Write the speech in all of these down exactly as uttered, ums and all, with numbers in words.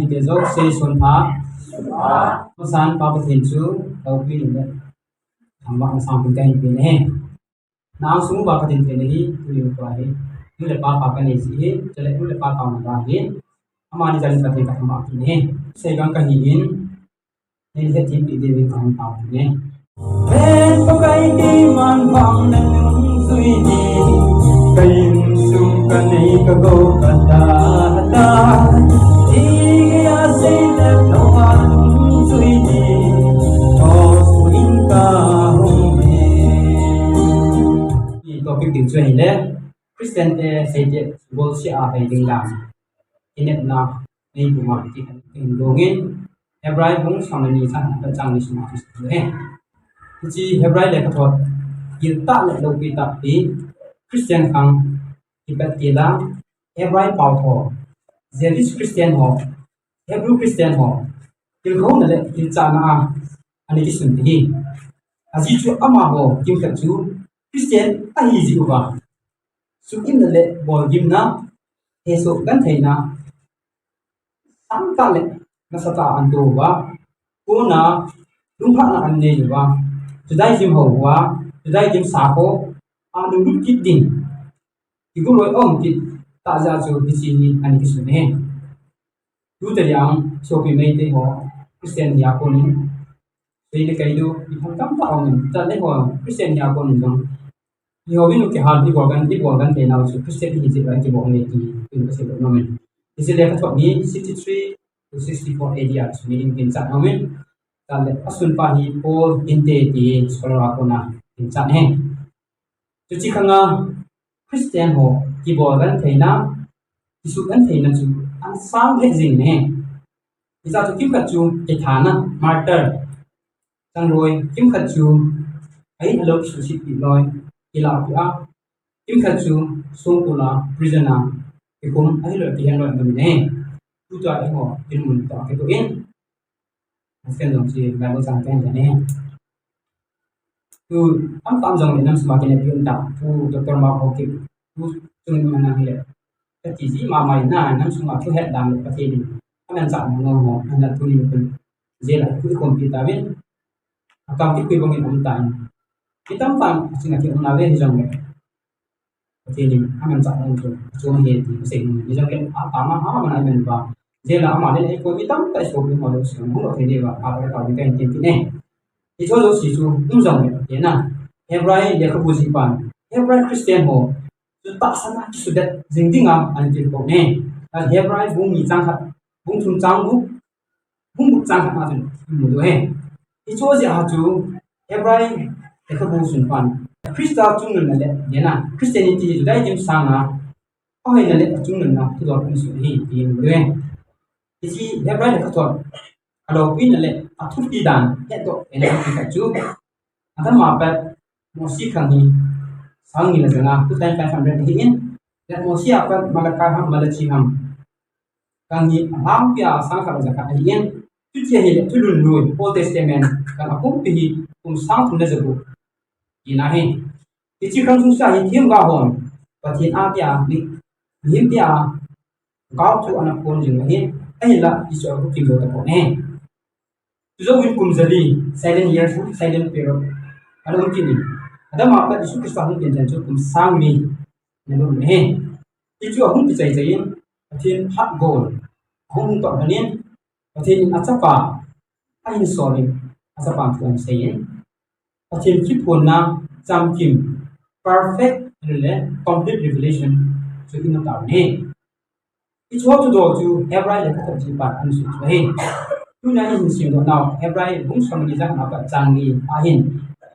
Te jouse sun pha. Masan Pa Pathen chu lopi in le thangvah masang pin kahin pe ahi. Nang sung uva katin thei ahi, tuni nikho hi nu le pa pha kanei ji ahi, chule nu le pa taona ahi. Amani jalin Pathen kathangvah pin ahi. Seigang kahi in, nei hetthempi diuvin kahung tao pin ahi. Ven Pakai keiman vang nanung jui in, ka insung kanei kagou kata ta, tia seilep louva nung jui in, toh in kahung e. Topic ding chu ahile, Christian te seite bolseh a hei ding dan. Kinepna nei puma ti kahin dongin, Hebrai bung som le ni chang khat apat chang ni sung a kisun ahi. Hiche Hebrai lekhathot giltah le lopi tah hi Christian khang kipat tila, Hebrai pao ho, Jewish Christian ho, Hebrew Christian ho, tilkhouna le tilchahna a ana kisun ahi. Ajeh chu amaho kimkhat chu Christian ahi jeh uva, sugimna le bolgimna, hesoh gentheina sangtah le nasatah a ana to uva, kona lungphatna ana nei uva, Judaism ho uva, Judaism sakho a lunglut kit ding, kiguloi um kit tah jeh a chu hiche hi ana kisun ahi. Tute jong sopi Meitei ho Christian hia konin, seile kei diu, iphung tamtah aumin, chule ho Christian hia konin jong, eiho vin u kihal, ibol gen, ibol genthei nau chu Christian ihi jeh uva kibol nge ti, tin kasei nom in. Hiche lekhathot hi sixty-three to sixty-four A D a chu mi in kinchat nom in. Chule asunpa hi Paul hinte ti scholar a kona kinchat ahi. Chuche khanga Christian ho kibol gentheina, kisuh gentheina chu ana sang lheh jeng ahi. Hiche chu kimkhat chu kithana, martyr, changloi, kimkhat chu ahin alou kisuhsetpi loi, kilahpeh a, kimkhat chu songkul a, prison a kikhum, ahilou le kihen loi aum in ahi. Tutua eiho dinmun toh kitoh in, Christian jong chu Bible chang kahin gen ahi. Tu tamtah jong le nam sunga kineppi um tah, tu Doctor Mark Hokip, tu chunga um ana hile, kati ji mama in, nam sunga thuhet dan le Pathen in amanchah nom ho ana tuni nikho jail a kikhumpi tauvin, akam kikhui bangin um tan. Mi tamtah in aching a kium nau ve hijongle, Pathen in amanchah nom chu achom ahi ti kasei nom in, hijongle atama aman a iman uva, jail a ama le eikoi mi tamtah isopi ho le, isopi ho le thei diuva, atah le tao ding kahin tempi e. Hiche jouse chu um jongle, hena, Hebrai lekhabu jihpan Hebrai Christian ho chu tahsan a kisudet jing dinga ana tilkhou e. Hebrai bung ni chang khat, bung thum chang gup, bung gup chang khat a chun imu diu ahi. Hiche jeh a chu Hebrai lekhabu sunpan Christa chungnunna le, hena, Christianity, Judaism sanga ahoina le achungnunna thudol ana sun ahi ti imu diu ahi. Hiche Hebrai lekhathot alopina le athupi dan hetdoh eina khat chu, Adam a pat Mosi khang hi sang ni le janga, two thousand five hundred ahin, le Mosi a pat Malachi ham, Malachi ham, khang hi alhangpi a sang khat le jakhat ahin, chuti ahile thulhun lui, Old Testament, khang apumpi hi kum sang thum le jagup tina ahi. Hiche khang sungsa hi themgao hon Pathen a tia, mi, mihem tia gaothu ana phon jing ahin, ahinla hiche chu ahukim lou tapon ahi. Chujouvin kum jali, silent years, silent period, ana um kit in, Adam a pat Jesu Christa hung pen chan chu kum sang li ana lut ahi. Hichu ahung kichai chai in, Pathen phat gol ahung toh lhonin, Pathen in achapa ahin sol in, achapan thu ahin sei in, Pathen kiphonna chamkim, perfect le complete revelation chu imu tauvin ahi. Hiche thudol chu Hebrai lekhathot jihpan ana sut chu ahi. Tuna ihin simdoh nau Hebrai bung som ni chang khat apat chang ni ahin,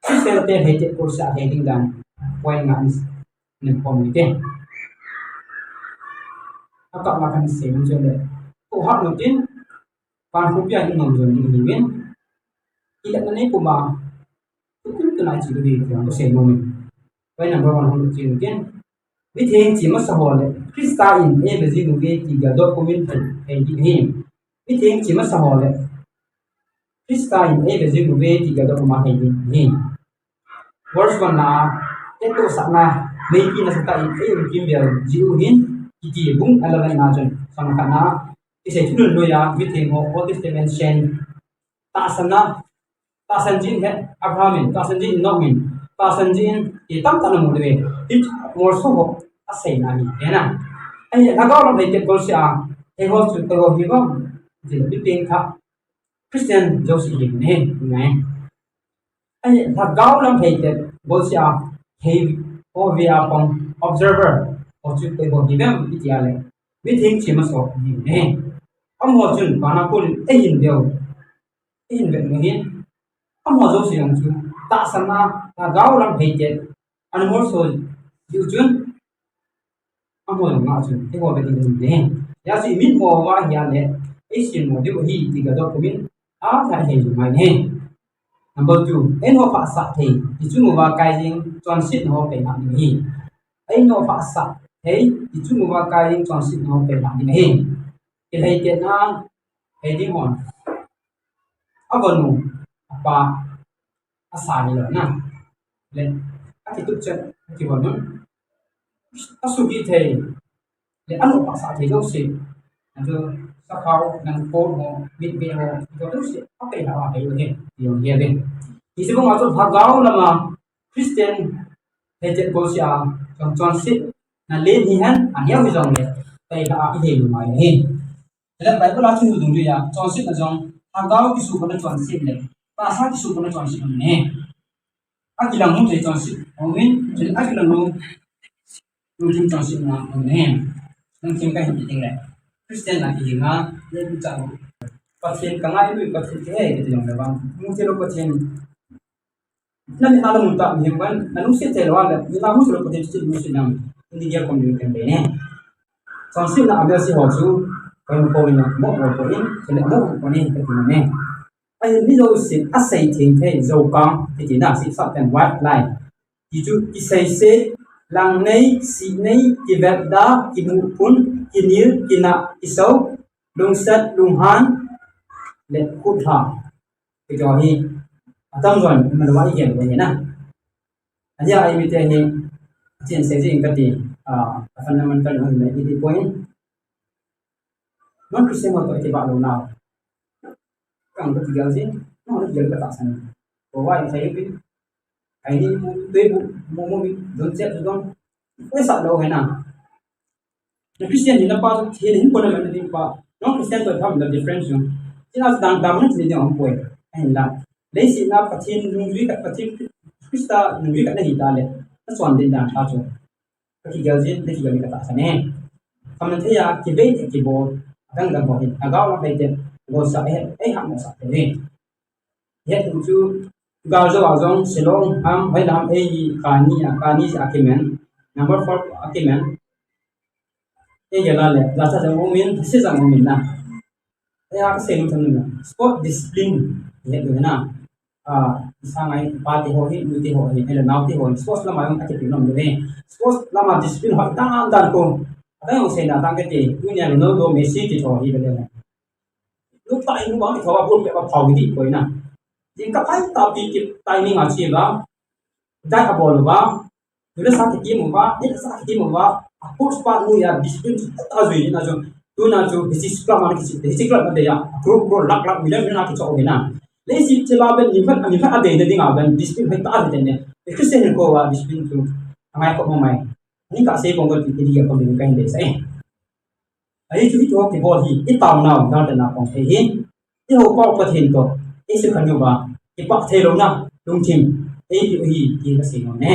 Christian te lheitet bolseh a hei ding dan point nga ana sim khom ute. Akap ma kahin sei nom chu le, khohah lotin, pan khopi a inom jon ding ahiuvin, ihetna nei puma, tukum tuna iche diu ahi ti jong kasei nom in. Point number one hung lut chen ute. Mitheng che masa ho le Christa in eive jing uve ti geldoh pumin thei ding ahi. Mitheng che masa ho le Christa in eive jing uve ti geldoh puma thei ding ahi. Verse one na, etohsahna meipi nasatah in eium kimvel jiu ahin, kiti bung eleven na chun, som le khat na, Isei chunun lui a, mi theng ho, Old Testament Saint, tahsan a, tahsan jin he, Abraham in, tahsan jin Enoch in, tahsan jin, i tam tan mu de, hi, mol so ho, asei na ni, he na. Ai, lhagao lam hei te kol si a, he ho chu, to ho hi bang, jin, bi ping kha, Christian jouse hi ne, ne. Ai, lhagao lam hei te, bol si a, hei, ho ve a pang, observer, ho chu te ho hi vem, iti a le. Mi theng chi ma so hi ne. Amaho chun, bana kun, ei hin veu. Ei hin veu hin. Amaho jouse jong chu, tahsan a, lhagao lam hei te, An mol so diu chun, a mol nga chun, eiho ve ding ne. Ya chu i mit mo va hi a le, ei sin mo diu hi ti ga dot kumin, a tha hei ju mai ne. Number two, eiho phasah thei, i chung uva kai jing, chonsetna ho peina ding ahi. Eiho phasah thei, i chung uva kai jing, chonsetna ho peina ding ahi. Kilhei te na, hei ding hon. A von u, a pa, a sa ni lo na. Le, a kitup chet, a kivon nun. A sugi thei. Le, a nu phasah thei jouse. Anju, sakhao, nang ko ho, mit be ho, ko jouse, a pei la a pei lo he, ti jong he ve. Hiche bang a chu lhagao lama, Christian, hei te ko sia, chon chonsetna len hi hen, a neo hi jong le, pei la a hi he lu mai he. Hile Bible a chu hil dungjui a, chonsetna jong, lhagao kisukona chonset le, tahsa kisukona chonset um ne. A kilang hung thei chonset, hung in, chule a kilang hung, lungthim chonsetna um ne. Lungthim ka hin ti ding le. Christian a kihi nga, le tu cha. Pathen ka ngai lui, Pathen ke he, ke ti jong le bang. Lungthim lo Pathen. Na mit na la mun ta mi him kan, na lungset thei lo a le, mi na mu se lo Pathen chu lungset nam, ni dia kom ni kan be ne. Chonsetna a mel si ho chu, kan ko in mo mo ko in, kan mo ko ni ka ti ne. Ai mi jouse a sei theng thei, jo kang, ti ti na si sa pen white line. Ti chu kisei se, lang nei, si nei, kivet da, kimu pun, kinil, kina, kisau, lungset, lunghan, le khut ha. Kiti ho hi, atam jon, iman uva igel uva hi na. Ajeh a imite hi, achen sei jing kati, ah, a fundamental ho hi, iti point. Non Christian ho toh iti ba lo nau. Kang kati gel jing, non kati gel kata san. Ko wa sai bi. Ai ni mu, tui bu, mu mu bi, don chet don. Ko sa lo hi na. Na Christian ni na pa, Christian hin pona man ni pa. Non Christian toh tham na difference jong. China dang dang na ni jong poi. Ahin la. Leiset na Pathen nungjui khat, Pathen Christa nungjui khat na hi ta le. Na chon din dang ta chu. Ka kigel jin, na kigel ni ka ta sa ne. Kam na thei a, kivei te kibol. Dang dang ho hin. Lhagao la bei te. Bol sa e, e ha mo sa te ne. Hiche chu, gal jo a jong, Shillong ham, hoi lam, ei, kani a, kani a kimen. Number four a kimen. Ei, gel a le, la sa jong umin, si jong umin na. Ei, a, ka sei nu than na. Sport discipline, hiche tu na. A, sa ngai, pa te ho hi, nu te ho hi, hele nau te ho hi. Sports lama jong a kipi nom le. Sports lama discipline ho, dan dan ko. Ata jong sei na, dan ke te, tu nia Ronaldo, Messi, ti ho hi, le. Lu tai nu bang, thua bol pe ba phau di koi na. Jing ka pai ta pi ki tai ni nga chi ba. Dai ka bol ba. Lu le sa ki ti mu ba, ni sa ki ti mu ba. A sports pa nu ya discipline ta ta zui na jo. Tu na jo, hichi club ma ki chi, hichi club ma de ya. Group group lak lak mi le mi na ki cho na. Le si che la ben ni phat, ni phat a de de ding a ben discipline hai ta de ne. Christian ko wa discipline tu. Angai ko mo mai. Ni ka sei ko ko ti ti ya ko ni ka hin de sai. Ahi chu hiche ho kibol hi, i taonau, dan tena kong thei hi. I houpa u Pathen toh, i sukha uva, kipah thei louna, lungthim, ei pi u hi, ti ka sei nom e.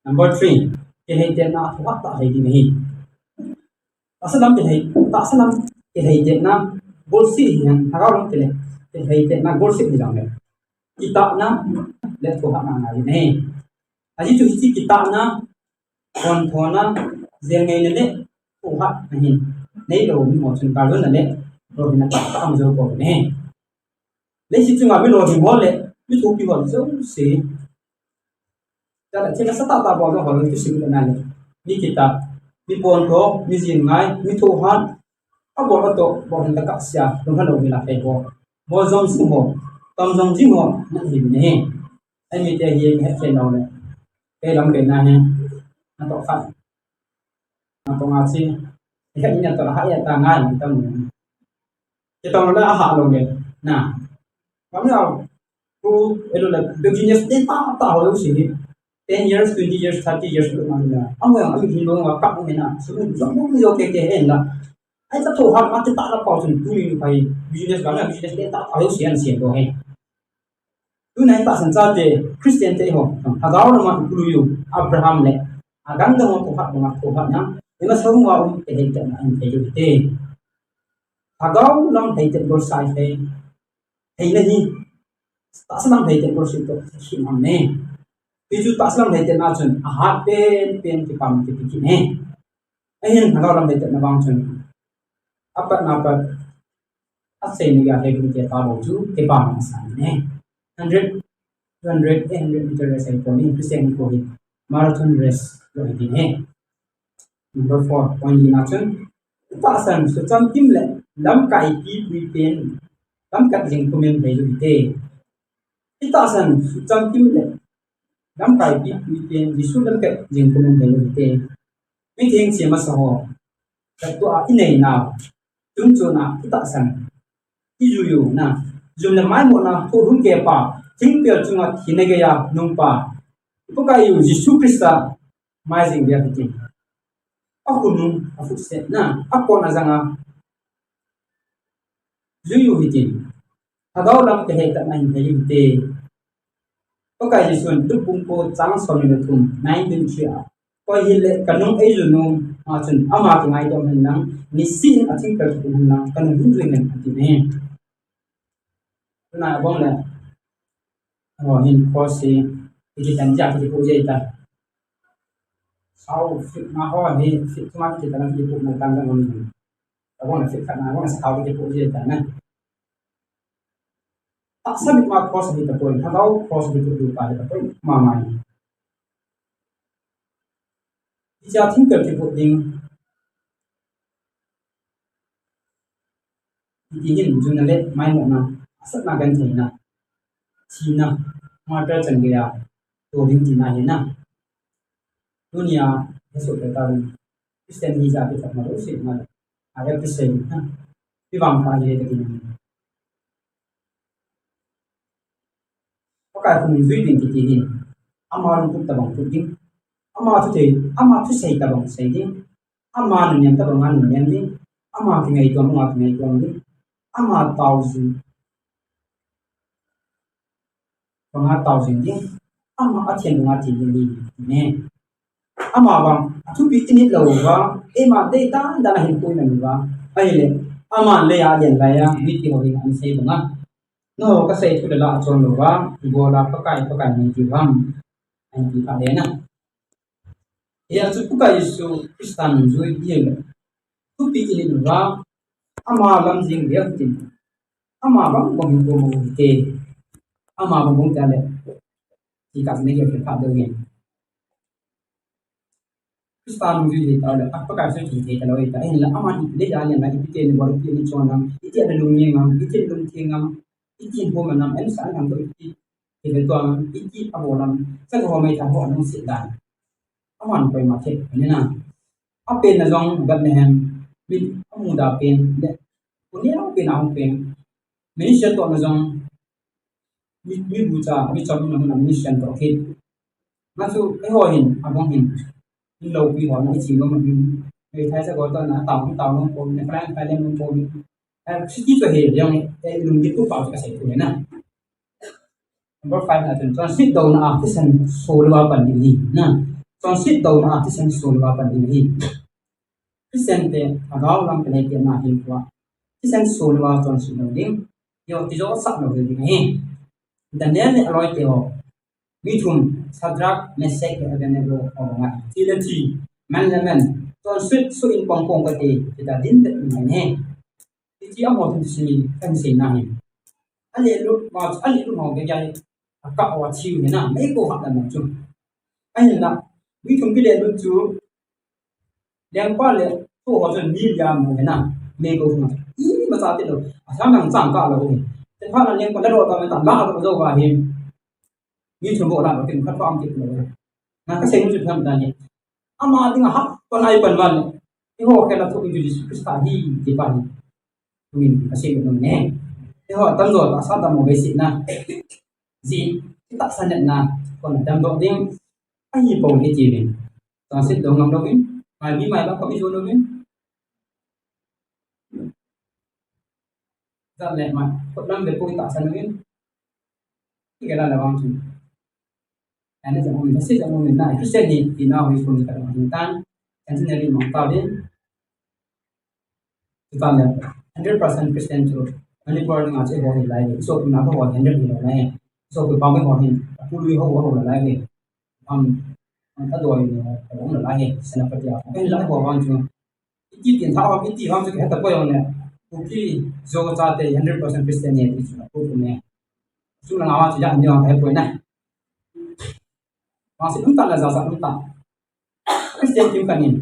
Number three, kilheitetna, thuhat tah lhei ding ahi. Tahsa lam kilhei, tahsa lam kilheitetna, golseh hi hen, lhagao lam kilhei, kilheitetna, golseh hi jong le. Kitahna, le thuhatna ngai ahi. Ahi chu hiche kitahna, Pon thona, jeng ngeina le, thuhat ahin. Neilou miho chun kaldohna le, lolhinna tah tah amu jou pouve. Leiset chunga mi lolhing ho le, mi thupi ho jouse. Chule, thil nasatah tah bol ho le, thusim kana le. Mi kitah, mi pon tho, mi jin ngai, mi thuhat. Abol ho toh, bol hin tah kah sia, lunghan lou mi la thei ho. Bol jom jing ho, tam jom jing ho, na hi ne. Ei mite hi, het chen lou le. Kei lam kei na hi. Na toh khat. Na toh nga chi. Kei khat ni na toh ha ya ta nga ni tam ni. Te tong la ha lo le. Na. Kam ya. Ku elo la business te ta ta ho si ni. Ten years, twenty years, thirty years lo ma na. Amo yang ami hin lo wa ka mo na. Su ni jong mo yo ke ke hen la. Ai ta to ha ma te ta la pa sun tu ni pa hi. Business la na business te ta ta ho si an si to he. Tuna i tahsan chate, Christian te ho, Lhagao lama i pului u, Abraham le, adang dang ho toh hat, dang ho toh hat na, ima sa hung a um te hei te na in thei u te. Lhagao lam hei te bol sai hei, hei na hi, tahsa lam hei te bol sai to, hi nam ne. Ti chu tahsa lam hei te na chun, a hat pen pen kipam kipi kit ne. Ahin Lhagao lam hei te na vang chun, apat na pat, a sei ni ga hei kum ke pa bo chu, ke pa ma sa ne. Hundred, two hundred, eight hundred meter race ai ko ni, Christian ko hi. Marathon race lo hi ne. Number four, point ni na chun. Tahsan, su cham kim le, lamkai pi pui pen, lamkat jing kumen hei lu te. Tahsan, su cham kim le, lamkai pi pui pen, Jesu lamkat jing kumen hei lu te. Mi theng che masa ho. Ka tua i nei na. Tum chu na i tahsan. I ju yu na. Jum le maimona thu hung ke pa. Thingpel chunga thina geiya nung pa. Ipu ka yu Jesu Christa. Mai jing dia hitin. A khunung, a futset na. A kon a janga. Ju yu hitin. Lhagao lam te hei ta na hin hei te. Pakai Jesun Luke bung ko chang som ni le thum, nine twenty-three a. Koi hile ka nung ei ju nu, a chun ama kingaidam hen lang, nisin a thingpel kipum hen lang, ka nung hin ju hen ati ne. Tuna bong le, oh, hin ko si, iki tan ja ki ko je ta. Sao fit na ho ni, fit ma ki tan ki ko na tan na ni. Ka bong le fit ka na bong sao ki ko je ta na. Tahsa bit ma cross hi tapoi, Lhagao cross hi tu pa hi tapoi, ma mai. Hichea thingpel kiput ding. Hiti hin jumna le maimona, asatna gentheina, thina, martyr chan geiya, to ding tina hi na. Tunia, Jesu Christa ding. Christian hi ja ki thak ma lo si ma. A appreciate na. Pi vang pa hi le ta kin. Pakai khun jui ding kiti hin. Ama lungtup tabang tup ding. Ama thu thei, ama thusei tabang sei ding. Ama nunnem tabang a nunnem ding. Ama kingaidam tabang a kingaidam ding. Ama tao jing. Banga tao jing ding. Ama a thian banga thian ding ding. Ne. Ama bang, a thupi i nit lou va, eima dei dan dan a hin pui na ni va. Ahile, ama le a lian lai a, mi ti ho hin an sei banga. No, ka sei thu le la a chon lou va, i bol a Pakai, Pakai ni ti vam. An ti pha le na. Hia chu Pakai Jesu Christa nungjui i le. Thupi i nit lou va, ama lam jing dia tin. Ama bang bang hin ko mo te. Ama bang bang ta le. Ti ka ne ke pha do ye. Christa nungjui le ta le, a Pakai Jesu ti te ta lo ta. En la ama i le ya le na i te ni bo i ni chon na. I te le lung ni ngam, i te lung ti ngam. I te bo ma nam en sa ngam to i te. Ti le to ngam, i te a bo lam. Sa ko mai ta bo nam si dan. Aman koima the ni na. A pen na jong gat na hen, mi a muda pen, le, kunia pen a hung pen. Minister toh na jong, mi, mi bucha, mi chom na mun a minister toh kit. Na chu, eiho hin, abang hin, hin loupi ho na i chi lo ma hin. Mei thai sa ko toh na, tao, tao nung po, na klan, klan nung po, mi. Eh, siti to he, yang, eh, lungdip tu pa ka sei tu na. Number five na chun, chonset douna a thisan sol uva pan ding ahi. Na, chonset douna a thisan sol uva pan ding ahi. Christian te, Lhagao lam te lei te na hin tua. Thisan sol uva chonset lou ding. Yo, tijo sah lou ding ahi. Daniel le aloi te ho. Mi thum, Shadrach, Meshach le Abednego ho banga. Thi le thi, man le man. Chonset su in pong pong kate, kita din te mai ne. Hiche amaho thum thusei, kahin seina hi. Alelut, ma, alelut ho kei kei, akah ho athi u hina, mei ko hat dan chu. Ahinla, mi thum kilelut chu, lengpa le, tu ho chun mi lia mu hina, mei ko hina. Imacha tilou, asang nang chang kah lou hi. Te pha na lengpa la do ta me ta la do jo ba hi. Mi thum bo la do kin khat pa am kit lou. Na kasei nu chu tham dan hi. Ama dinga hat pan ai pan val. Eiho khel a thoh in chu Jesu Christa hi, ti pa hi. Tunin, kasei nom e. Eiho, tamjo tahsa tam mo be sitna. Ji, tahsa natna. Kona damdoh ding. Ahipoi hiti uvin. Tahsa dong ngam louvin. Mai mi mai ba ko mi jo louvin. Jat le ma, khut lam le poi tahsan uvin. Ti kala la vang chu. Ana jong um, thase jong um na, Christian hi, ti na hoi sum ka dong hin tan. Centenary mang ta uvin. Chutan le, hundred percent Christian chu. Manipur ni nga che ho hi lai le. So, na ho hundred ni lai. So, ko pa ho hin. Pu lui ho ho lai le. Am, am ta doi ni ho, ho lai le. Senapati a. Ko lai ho vang chu. Iti tin tha, iti vang chu heta poi ong le. Kuki Zo chate hundred percent Christian ni ti chu. Ko ne. Chu na nga chu ya ni ong hepoi na. Masi um ta la ja sa um ta. Christian kim kanin.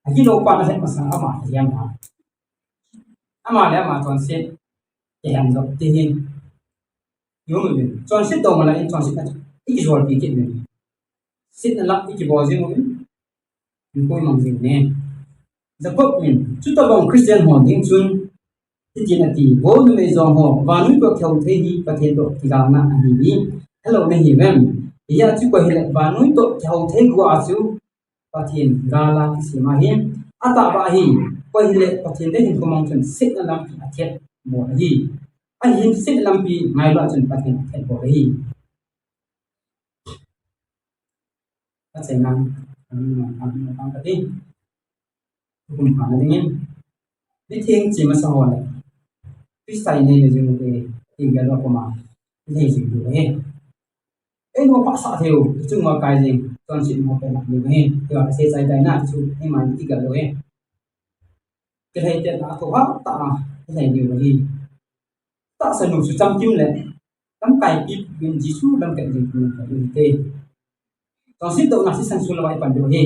Ahilou pa na het masang ama hiam ha. Ama le ama chonset. Ke ham jo ti hi. Yo mu. Chonset dong la in chonset na. Iki jol pi kit ni. Setna la iki bol jing u. Koi mang jing ne. Jacob in, chutabang Christian ho ding chun, hitin ati, Vo numei jong ho, vannoi toh kihou thei hi Pathen toh kigalna ahi hi. Hello, nahi vem. Hijeh chun koi hile vannoi toh kihou thei gua chu Pathen gal a kisem ahi. Atahbeh hi, koi hile Pathen le hinkho mang chun setna lampi athet bol ahi. Ahin setna lampi ngailu a chun Pathen athet bol ahi. Achaina, achaina, achaina, achaina, achaina. Kum phana dingin, mitheng che masa ho le, Christa inei le jing u te, ti galo koma, inei jing u he. Eino phasah thei u, chunga kai jing, chonset mo pe na u he. Tia kasei chai tai na, chu, eima ti galo he. Kilhei te na tho ha ta, kilhei ni u he. Tahsa nu chu chamkim le, lamkai pi, Jesu lamkai jing u te. Chonset dohna sisan sul vai pan u he.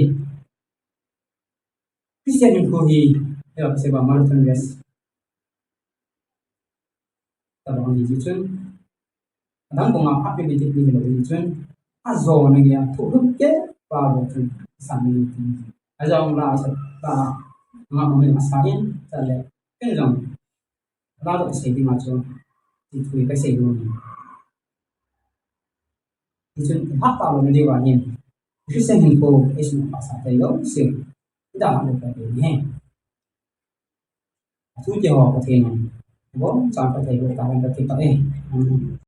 Christian hinkho hi, hela kasei ba marathon race. Tabang hi chun. Adang bunga a pi mi ti pi lo hi chun. Ajo na gei a thu lu ke pa bo chun. Sa mi ti. Ajo la sa ta. Nga mo ma sa in, sa le. Ken jong. La do sei ding a chu. Ti thu ka sei ding. Ti chun ha ta lo na ding va hin. Christian hinkho, ei sum phasah thei lo se. Da ha lo ka ding he. Thu ti ho Pathen in. Bo, chang Pathen bo ta han ka ti ta e. Amen.